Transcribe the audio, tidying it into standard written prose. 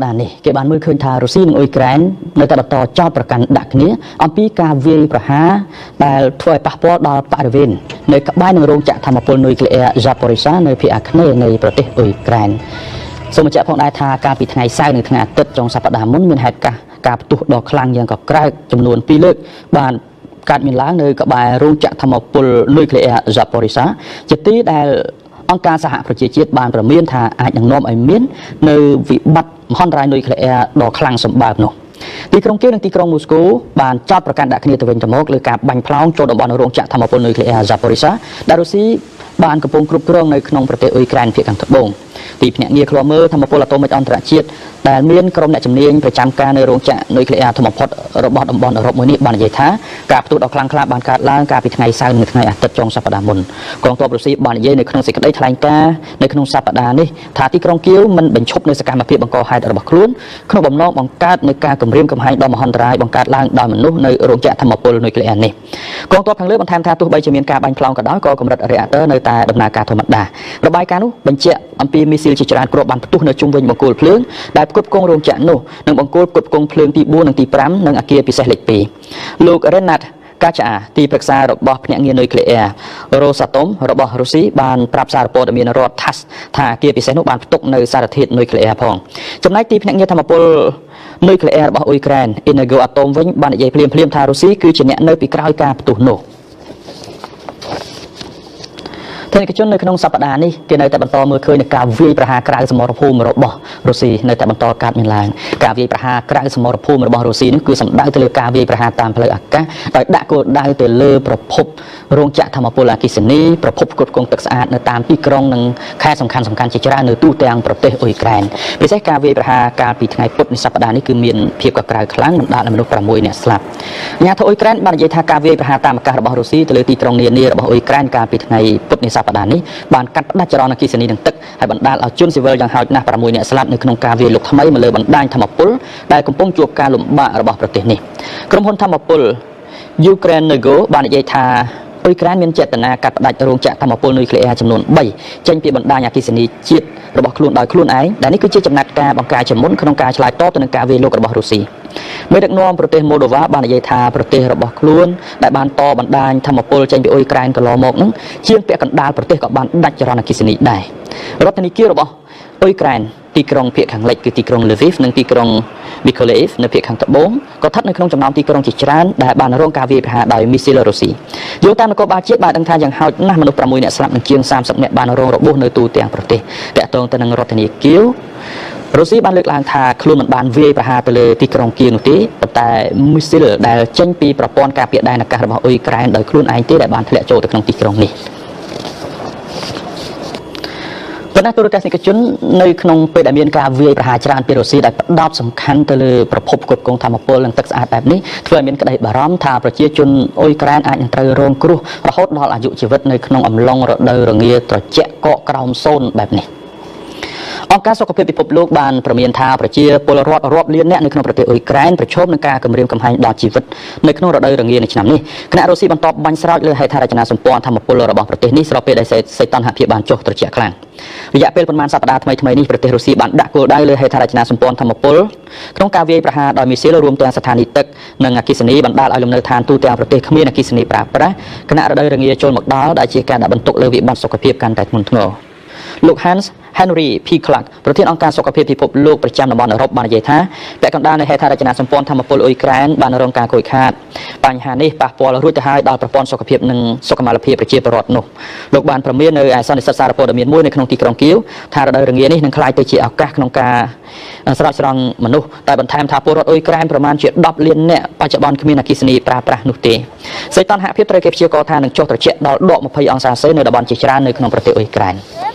ដានេះគេបានមើលឃើញថារុស្ស៊ីនិងអ៊ុយក្រែននៅតែបន្តចោទប្រកាន់ដាក់គ្នាអំពីការវាយប្រហារដែលធ្វើឲ្យប៉ះពាល់ដល់បរិវេណនៅក្បែរនឹងរោងចក្រថាមពលនុយក្លេអ៊ែរហ្សាប៉ូរីសានៅភាគអាគ្នេយ៍នៃប្រទេសអ៊ុយក្រែន។ សូមបញ្ជាក់ផងដែរថា កាលពីថ្ងៃសៅរ៍និងថ្ងៃអាទិត្យចុងសប្តាហ៍មុន មានហេតុការណ៍ការផ្ទុះដ៏ខ្លាំងយ៉ាងកក្រើកចំនួន2លើកបានកើតមានឡើងនៅក្បែររោងចក្រថាមពលនុយក្លេអ៊ែរហ្សាប៉ូរីសា ជាទីដែលអង្គការសហប្រជាជាតិបានប្រមានថាអាចនឹងនាំឲ្យមាននៅវិបត្តិមហន្តរាយនុយក្លេអ៊ែរដ៏ខ្លាំងសម្បើមនោះ។ ទីក្រុងគៀវនិងទីក្រុងមូស្គូបានចោទប្រកាន់ដាក់គ្នាទៅវិញទៅមកលើការបាញ់ផ្លោងចូលតំបន់រោងចក្រថាមពលនុយក្លេអ៊ែរហ្សាប៉ូរីសា ដែលរុស្ស៊ីបានកំពុងគ្រប់គ្រងនៅក្នុងប្រទេសអ៊ុយក្រែនភាគខាងត្បូង។ ទីភ្នាក់ងារឃ្លាំមើលធម្មពលអាតូមិកអន្តរជាតិ ដែលមានក្រុមអ្នកជំនាញប្រចាំការនៅរោងចក្រនុយក្លេអ៊ែរធំបំផុតរបស់តំបន់អឺរ៉ុបមួយនេះ បាននិយាយថា ការផ្ទុះដ៏ខ្លាំងក្លាបានកើតឡើងកាលពីថ្ងៃសៅរ៍និងថ្ងៃអាទិត្យចុងសប្តាហ៍មុន។ កងទ័ពរុស្ស៊ីបាននិយាយនៅក្នុងសេចក្តីថ្លែងការណ៍នៅក្នុងសប្តាហ៍នេះថា ទីក្រុងគៀវមិនបញ្ឈប់នៅសកម្មភាពបង្កហេតុរបស់ខ្លួន ក្នុងបំណងបង្កើតនៅការគំរាមកំហែងដ៏មហន្តរាយបង្កើតឡើងដោយមនុស្សនៅរោងចក្រធម្មពលនុយក្លេអ៊ែរនេះ។ កងទ័ពខាងលើបន្ថែមថា ទោះបីជាមានការបាញ់ផ្លោងក៏ដោយ ក៏កម្រិតរេអាទ័រនៅតែដំណើរការធម្មតា។ របាយការណ៍នោះបញ្ជាក់អំពីមីស៊ីលជាច្រើនគ្រាប់បានផ្ទុះនៅជុំវិញបង្គោលភ្លើងដែលផ្គត់ផ្គង់រោងចក្រនោះ និងបង្គោលផ្គត់ផ្គង់ភ្លើងទី4និងទី5 និងអគារពិសេសលេខ2។ លោក Renat កាចា ទីប្រឹក្សារបស់ភ្នាក់ងារនុយក្លេអ៊ែររ៉ូសាតុមរបស់រុស្ស៊ី បានប្រាប់សារព័ត៌មានរដ្ឋ TASS ថាអគារពិសេសនោះបានផ្ទុកនៅសារធាតុនុយក្លេអ៊ែរផង។ ចំណែកទីភ្នាក់ងារធម្មពលនុយក្លេអ៊ែររបស់អ៊ុយក្រែន Energoatom វិញ បាននិយាយភ្លាមៗថា រុស្ស៊ីគឺជាអ្នកនៅពីក្រោយការផ្ទុះនោះ។ ធនិកជន នៅក្នុងសប្តាហ៍នេះ គេនៅតែបន្តមើលឃើញនៃការវាយប្រហារក្រៅសមរភូមិរបស់រុស្ស៊ីនៅតែបន្តកើតមានឡើង។ ការវាយប្រហារក្រៅសមរភូមិរបស់រុស្ស៊ីនេះ គឺសំដៅទៅលើការវាយប្រហារតាមផ្លូវអាកាស ដោយដាក់គោលដៅទៅលើប្រភពរោងចក្រធម្មពលអគ្គិសនី ប្រភពផ្គត់ផ្គង់ទឹកស្អាត នៅតាមទីក្រុងនិងខេត្តសំខាន់សំខាន់ជាច្រើននៅទូទាំងប្រទេសអ៊ុយក្រែន។ ពិសេសការវាយប្រហារកាលពីថ្ងៃពុធនៃសប្តាហ៍នេះ គឺមានភាពកក្រើកខ្លាំង បណ្ដាលឲ្យមនុស្ស6នាក់ស្លាប់។ អាជ្ញាធរអ៊ុយក្រែនបាននិយាយថា ការវាយប្រហារតាមអាកាសរបស់រុស្ស៊ីទៅលើទីក្រុងនានារបស់អ៊ុយក្រែនកាលពីថ្ងៃពុធនៃសប្តាហ៍នេះ បានកាត់ផ្តាច់ចរន្តអគ្គិសនីនិងទឹក ហើយបណ្ដាលឲ្យជនស៊ីវិលយ៉ាងហោចណាស់6នាក់ស្លាប់ នៅក្នុងការវាយលុកថ្មីមកលើបណ្ដាញធម្មពលដែលកំពុងជួបការលំបាករបស់ប្រទេសនេះ។ ក្រុមហ៊ុនធម្មពល Ukrenergo បាននិយាយថា អ៊ុយក្រែនមានចេតនាកាត់ផ្តាច់រោងចក្រធម្មពលនុយក្លេអ៊ែរចំនួន3ចេញពីបណ្ដាញអគ្គិសនីជាតិរបស់ខ្លួនដោយខ្លួនឯង ដែលនេះគឺជាចំណាត់ការបង្ការជាមុនក្នុងការឆ្លើយតបទៅនឹងការវាយលុករបស់រុស្ស៊ី។ មេដឹកនាំប្រទេសម៉ូដូវ៉ាបាននិយាយថា ប្រទេសរបស់ខ្លួនដែលបានតបណ្ដាញធម្មពលចេញពីអ៊ុយក្រែនកន្លងមកនឹងជាងពាក់កណ្ដាលប្រទេស ក៏បានដាច់ចរន្តអគ្គិសនីដែរ។ រដ្ឋាភិបាលរបស់អ៊ុយក្រែន ទីក្រុងភាគខាងលិចគឺទីក្រុង Lviv និងទីក្រុង Mykolaiv នៅភាគខាងត្បូង ក៏ស្ថិតនៅក្នុងចំណោមទីក្រុងជាច្រើនដែលបានរងការវាយប្រហារដោយមីស៊ីលរុស្ស៊ី។ យោងតាមនគរបាលជាតិបានដឹងថា យ៉ាងហោចណាស់មនុស្ស6នាក់ស្លាប់ និងជាង30នាក់បានរងរបួសនៅទូទាំងប្រទេស។ តាក់ទងទៅនឹងរដ្ឋធានីគៀវ រុស្ស៊ីបានលើកឡើងថា ខ្លួនមិនបានវាយប្រហារទៅលើទីក្រុងគៀវនោះទេ ប៉ុន្តែមីស៊ីលដែលចេញពីប្រព័ន្ធការពារដែនអាកាសរបស់អ៊ុយក្រែនដោយខ្លួនឯងទេ ដែលបានធ្លាក់ចូលទៅក្នុងទីក្រុងនេះ។ ប៉ុន្តែទូរទស្សនិកជន នៅក្នុងពេលដែលមានការវាយប្រហារច្រើនពីរុស្ស៊ី ដែលផ្ដោតសំខាន់ទៅលើប្រភពផ្គត់ផ្គង់ធម្មពលនិងទឹកស្អាតបែបនេះ ធ្វើឲ្យមានក្តីបារម្ភថា ប្រជាជនអ៊ុយក្រែនអាចនឹងត្រូវរងគ្រោះរហូតដល់អាយុជីវិត នៅក្នុងអំឡុងរដូវរងាត្រជាក់កកក្រោមសូន្យបែបនេះ។ អង្គការសុខភាពពិភពលោកបានព្រមានថា ប្រជាពលរដ្ឋរាប់លាននាក់នៅក្នុងប្រទេសអ៊ុយក្រែនប្រឈមនឹងការគំរាមកំហែងដល់ជីវិតនៅក្នុងរដូវរងានៅឆ្នាំនេះ ខណៈរុស្ស៊ីបន្តបាញ់ស្រោចលើហេដ្ឋារចនាសម្ព័ន្ធធម្មពលរបស់ប្រទេសនេះ ស្របពេលដែលសីតុណ្ហភាពបានចុះត្រជាក់ខ្លាំង។ រយៈពេលប្រមាណសប្តាហ៍ថ្មីៗនេះ ប្រទេសរុស្ស៊ីបានដាក់គោលដៅលើហេដ្ឋារចនាសម្ព័ន្ធធម្មពលក្នុងការវាយប្រហារដោយមីស៊ីល រួមទាំងស្ថានីយ៍ទឹកនិងអគ្គិសនី បណ្ដាលឲ្យលំនៅឋានទូទាំងប្រទេសគ្មានអគ្គិសនីប្រើប្រាស់ ខណៈរដូវរងាចូលមកដល់ ដែលជាការដាក់បន្ទុកលើវិបត្តិសុខភាពកាន់តែធ្ងន់ធ្ងរ។ លោក Hans Henry P. Clark ប្រធានអង្គការសុខភាពពិភពលោកប្រចាំតំបន់អឺរ៉ុប បាននិយាយថា ពាក់កណ្ដាលនៃហេដ្ឋារចនាសម្ព័ន្ធធម្មពលអ៊ុយក្រែនបានរងការខូចខាត បញ្ហានេះប៉ះពាល់រួចទៅហើយដល់ប្រព័ន្ធសុខភាពនិងសុខុមាលភាពប្រជាពលរដ្ឋនោះ។ លោកបានព្រមាននៅឯសន្និសីទសារព័ត៌មានមួយនៅក្នុងទីក្រុងគៀវថា រដូវរងានេះនឹងក្លាយទៅជាឱកាសក្នុងការស្រោចស្រង់មនុស្ស តែបន្ថែមថា ពលរដ្ឋអ៊ុយក្រែនប្រមាណជា10លាននាក់បច្ចុប្បន្នគ្មានអគ្គិសនីប្រើប្រាស់នោះទេ។ សីតុណ្ហភាពត្រូវគេព្យាករណ៍ថានឹងចុះត្រជាក់ដល់ដក20អង្សាសេនៅតំបន់ជាច្រើននៅក្នុងប្រទេសអ៊ុយក្រែន។